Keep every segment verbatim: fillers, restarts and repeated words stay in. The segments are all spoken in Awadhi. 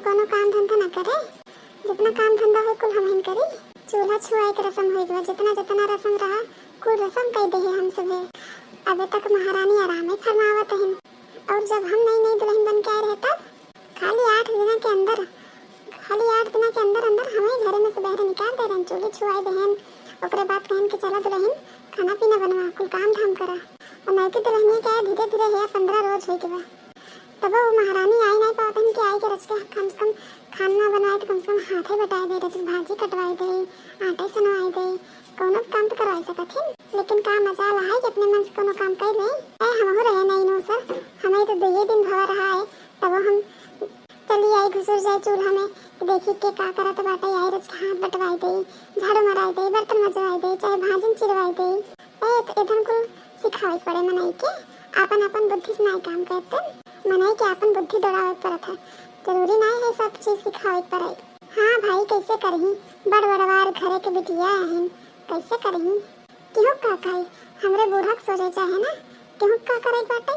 कोनो काम धंधा ना करे, जितना काम धंधा होई कुल हमहिन करी। चूल्हा छुआए के रसम होई गवा, जितना जितना रसम रहा कुल रसम कई देहे हम सभे। अबे तक महारानी आरामे फरमावत हन। और जब हम नई नई दुल्हन बन के आए रहे तब खाली आठ दिना के अंदर, खाली आठ दिना के अंदर अंदर हमें घरे में से बहरे निकाल दे रहन, चूल्ही छुआई देहन। ओकरे बाद कहन कि चला दुल्हन, खाना पीना बनवा, कुल काम धाम करा। और नयकी दुल्हनिया के आए धीरे धीरे है पन्द्रह रोज होई के बा, तब वो महारानी आई नहीं पावत हन कि आई के रच के कम से कम खाना बनाए तो कम से कम हाथे बटाए दे, रच भाजी कटवाई दे, आटे सनवाई दे, कोनो काम तो करवाई सकत हिन। लेकिन का मजाल है कि अपने मन से कोनो काम कर ले। ए, हमहू रहे नहीं नो सर, हमें तो दुइये दिन भवा रहा है, तब हम चली आई घुसुर जाए चूल्हा में कि देखी के का करत बाटे, आई रच के हाथ बटवाई दे, झाड़ू मराई दे, बर्तन मजवाई दे, चाहे भाजिन चिरवाई दे। ए, तो इधन कुल सिखावे के पड़े मनई के, आपन आपन बुद्धि से नाई काम करते, मनई के आपन बुद्धि दौड़ावे के पड़त है। जरूरी नाई है सब चीज सिखावे के पड़े। हाँ भाई, कैसे करही, बड़ बड़वार घरे के बिटिया आहिन, कैसे करही? केहू का कही, हमरे बूढ़ा के सोचे चाहे ना, केहू का करे के बाटे।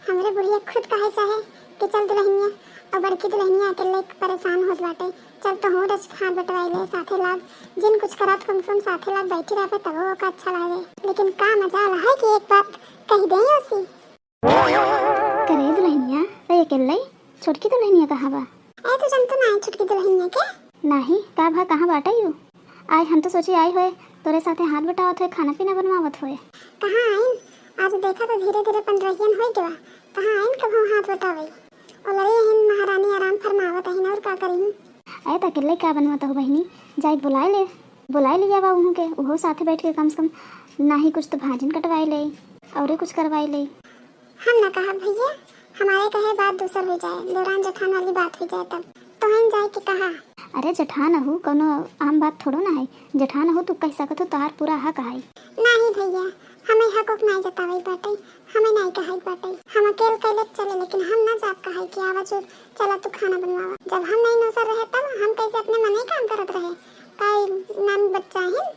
हमरे बुढ़िया खुद कहे चाहे कि चल दुल्हनिया, और बड़की दुल्हनिया अकेले परेशान होत बाटे, चल तोहू रच हाथ बटवाई ले, साथे लाग, जिन कुछ करत कम से कम साथे लाग बैठी रहबे तबो ओका अच्छा लागे। लेकिन का मजाल है कि एक बात कही देई ओसी। करे दुल्हनिया, ते अकेले, छोटकी दुल्हनिया कहाँ बा? ए, तू जनतो ना है छोटकी दुल्हनिया के? नाही, का भा, कहाँ बाटे यू? आय, हम तो सोची आई होए, तोरे साथे हाथ बटावत होए, खाना पीना बनवावत होए। कहाँ आइन? आज देखा तो धीरे धीरे पंद्रहियन होई गवा, कहाँ आइन कभो हाथ बटावे। ओलरी हिन महारानी आराम फरमावत अहिन, और का करिही? अरे त अकेले का बनवत हो बहिनी, जाए बुलाए ले, बुलाए ले जावा उहू के, उहो साथे बैठ के कम से कम नाही कुछ तो भाजिन कटवाए ले, औरे कुछ करवाए ले। हम ना कहब भैया, हमारे कहे बात दूसर हो जाए, देवरान जेठान वाली बात हो जाए तब। तोहन जाए के कहा। अरे जेठान अहू कौनो आम बात थोड़ो ना है, जेठान अहू तू कह सकत हो, तोहार पूरा हक है। नाही भैया, हमें हक उक नाही जतावे बाटे, हमें नाही कहे बाटे। हम अकेल कैले चले, लेकिन हम ना जाब कहे कि आवा चुप, चला तू खाना बनवावा। जब हम नहीं नौसर रहे तब हम कैसे अपने मने काम करत रहे? का ई नान बच्चा है,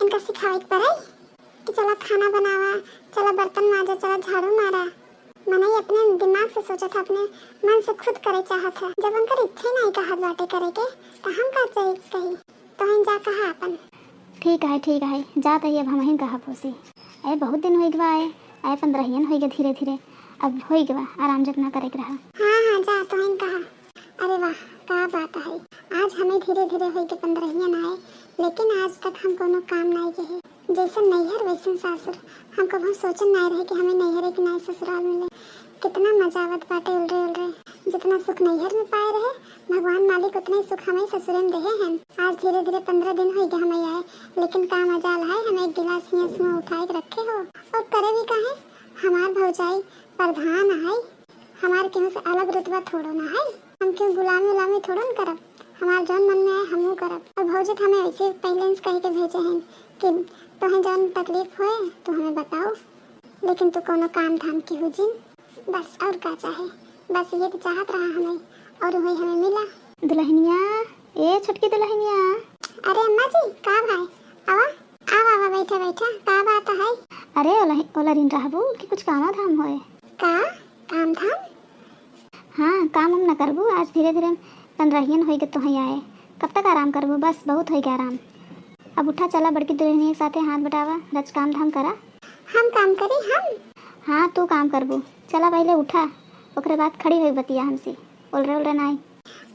इनका सिखावे के पड़े कि चला खाना बनावा, चला बर्तन माजा, चला झाड़ू मारा। मनई अपने दिमाग से सोचत है, अपने मन से खुद करे चाहत है। जब उनकर इच्छे नहीं कहत बाटे करे के, तो हम का चाहिए कही? तोहन जा कहा अपन। ठीक है, ठीक है, जात ही अब हमहिन कहा पोसी। अरे बहुत दिन होई गवा आए, आए पंद्रहियन होई गए धीरे धीरे, अब होई गवा आराम जितना करे के रहा। हाँ, हाँ, जा तोहन कहा। अरे वाह, का बात है, आज हमें धीरे धीरे होई के पंद्रहियन आए, लेकिन आज तक हम कोनो काम नाई के है। जैसन नैहर वैसन सासुर। हम कभो सोचन नाय रहे कि हमें नैहरे के नाय ससुराल मिले। कितना मजा आवत बाटे उलरे उलरे। जितना सुख नैहर में पाए रहे, भगवान मालिक उतना ही सुख हमें ससुरे में देहे हैं। आज धीरे धीरे पंद्रह दिन होई गए हमें आए, लेकिन का मजाल है, हमें एक गिलास हियाँ से मुँह उठाए के रखे हो। और करे भी काहे, हमार भौजाई प्रधान है, हमार केहू से अलग रुतबा थोड़ो ना है। हम केहू गुलामी उलामी थोड़ो न करब, हमार जौन मन में आए हमहू करब। और भौजी तो हमें ऐसे पहले से कह के भेजे हैं कि तोहें जौन तकलीफ होए तो हमें बताओ, लेकिन तू कोनो काम धाम केहू जिन। बस और का चाहे, बस ये तो चाहत रहा हमें, और वही हमें मिला। दुल्हनिया, ए छोटकी दुल्हनिया। अरे अम्मा जी, का भाई? आवा, आवा, आवा, बैठा, बैठा, का बात है? अरे ओलहि-, ओलरिन रहबू कि कुछ कामा धाम होए? का काम धाम? हाँ, काम हम न करबू, आज धीरे धीरे पंद्रहियन होई के तोहई आए। कब तक आराम करबू? बस बहुत होई के आराम। अब उठा, चला बड़की दुल्हनिया के साथे हाथ बटावा, रच काम धाम करा। हम काम करी, हम? हाँ, तू काम करबू। चला पहले उठा, ओकरे बाद खड़ी होई बतिया हमसे। ओलरे ओलरे नाई।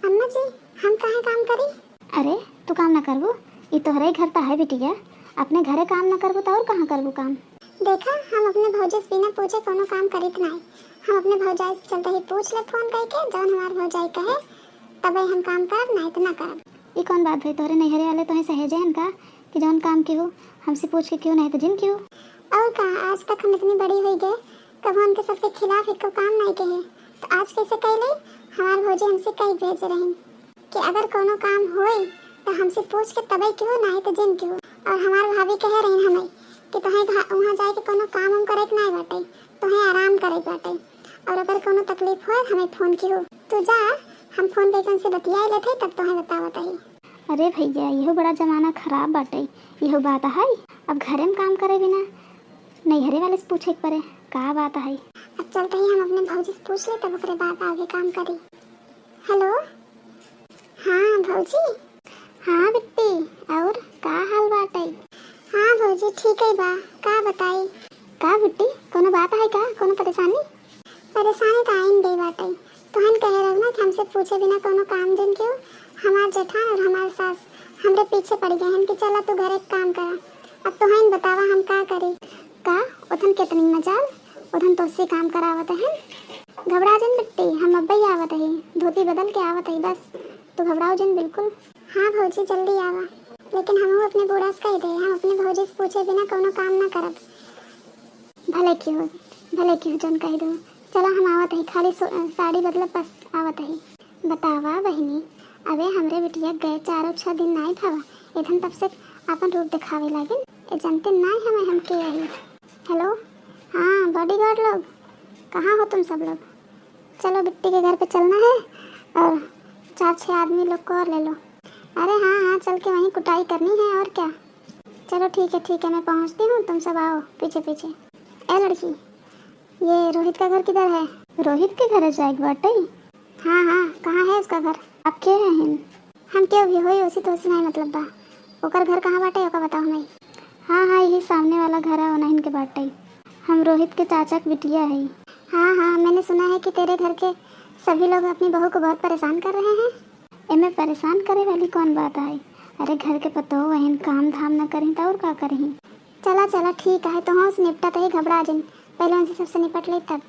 अम्मा जी, हम काहे काम करी? अरे, तू काम ना करबू? ई तोहरे घर त है बिटिया, अपने घरे काम ना करबू त और कहाँ करबू काम? देखा, हम अपने भौजी से बिना पूछे कोनो काम करित नाई। हम अपने भौजाई से चलते ही पूछ ले फोन करके, जौन हमार भौजाई कहे, तबे हम काम करब, नाई त ना करब। ई कौन बात भई, तोहरे नैहरे वाले तोहे सहेजे हन का कि जौन काम केहू हमसे पूछ के केहू, नाई त जिन केहू? और का, आज तक हम इतनी बड़ी होई गए, कबो उनके सबके खिलाफ एको काम नाई कहे, तो आज कैसे कैले? हमार भौजी हमसे कही भेजे रही कि अगर कोनो काम होई तो हमसे पूछ के तबे केहू, नाई तो जिन केहू। और हमार भाभी कहे रही हमें कि तोहे घा-, वहाँ जाए के कोनो काम उम करे के नाई बाटे, तोहे आराम करे के बाटे। और अगर कोनो तकलीफ होए हमें फोन केहू। तू जा, हम फोन करके उनसे बतियाए लेते तब तोहे बतावत ही। अरे भैया, इहो बड़ा जमाना खराब बाटे। इहो बात है, अब घरे में काम करे बिना नैहरे वाले से पूछे के पड़े, का बात है? अब चलते ही हम अपने भौजी से पूछ ले, तब ओकरे बाद आगे काम करी। हेलो, हाँ भौजी। हाँ बिट्टी, और का हाल बाटे? हाँ भौजी, ठीक है बा। का बताई? का बिट्टी, कोनो बात है का, कोनो परेशानी? परेशानी तो आइन गई बाटे। तोहन कहे रहो ना कि हमसे पूछे बिना कोनो काम जन क्यों। हमार जेठान और हमार सास हमरे पीछे पड़ गए हैं कि चला तू घर एक काम करा। अब तोहन बतावा हम का करी? का? उधन कितनी मजाल, उधन तोसे काम करावत है। घबरा जन बिट्टी, हम अब्बे ही आवत है, धोती बदल के आवत है बस, तू घबराओ जन बिल्कुल। हाँ भौजी, जल्दी आवा, लेकिन हमहू अपने बूढ़ा से कह दे, हम अपने भौजी से पूछे बिना कोनो काम ना करब। भले की हो, भले की हो जौन कह दो। चला हम आवत है, खाली सो-, साड़ी बदलब बस आवत है। बतावा बहिनी, अबे हमरे बिटिया गए चार और छह दिन नाई भवा, इधन तब से अपन रूप दिखावे लागिन। ए जनते नाई हमें हम के आई। हेलो, हाँ बॉडीगार्ड लोग, कहाँ हो तुम सब लोग? चलो बिट्टी के घर पे चलना है और चार छह आदमी लोग को और ले लो। अरे हाँ हाँ, चल के वहीं कुटाई करनी है और क्या। चलो ठीक है ठीक है, मैं पहुँचती हूँ, तुम सब आओ पीछे पीछे। ए लड़की, ये रोहित का घर किधर है? रोहित के घर जाए के बाटे? हाँ हाँ, कहाँ है उसका घर? आप के हैं? हम क्यों भी होई, उसी तो उसी नहीं मतलब बा। ओकर घर कहाँ बाटे, ओका बताओ हमें। हाँ हाँ, यही सामने वाला घर है, उन्हीं के बाटे। हम रोहित के चाचा के बिटिया है। हाँ हाँ, मैंने सुना है कि तेरे घर के सभी लोग अपनी बहू को बहुत परेशान कर रहे हैं। एमे परेशान करे वाली कौन बात है? अरे घर के पतोह वहन काम धाम न करी तो और का करी? चला चला ठीक है, तो हाँ से निपटा तो ही घबरा जिन, पहले उनसे सबसे निपट ले तब।